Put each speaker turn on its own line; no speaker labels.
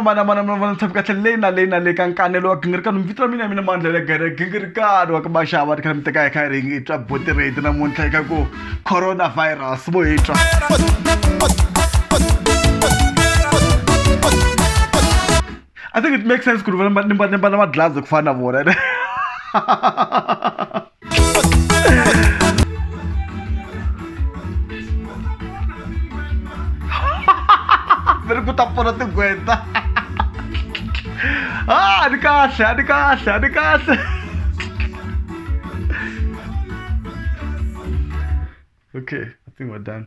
Hambanahambana mi tshami kahle leyi na leyi na leyi ka nkanelo wa gingirikano. Vito ra mina ya mina mandla le gere gingirikano wa ka maxava ri kha mi teka hi kha hi ri twa botirate namuntlha hi kha ku coronavirus vo hi twa. I think it makes sense ku ri ni ni mbala madlazi ku fana na vona. Mi ri ku ta pfuna tigweta. Ah, a ni kahle, a ni kahle, a ni kahle. Okay, I think we're done.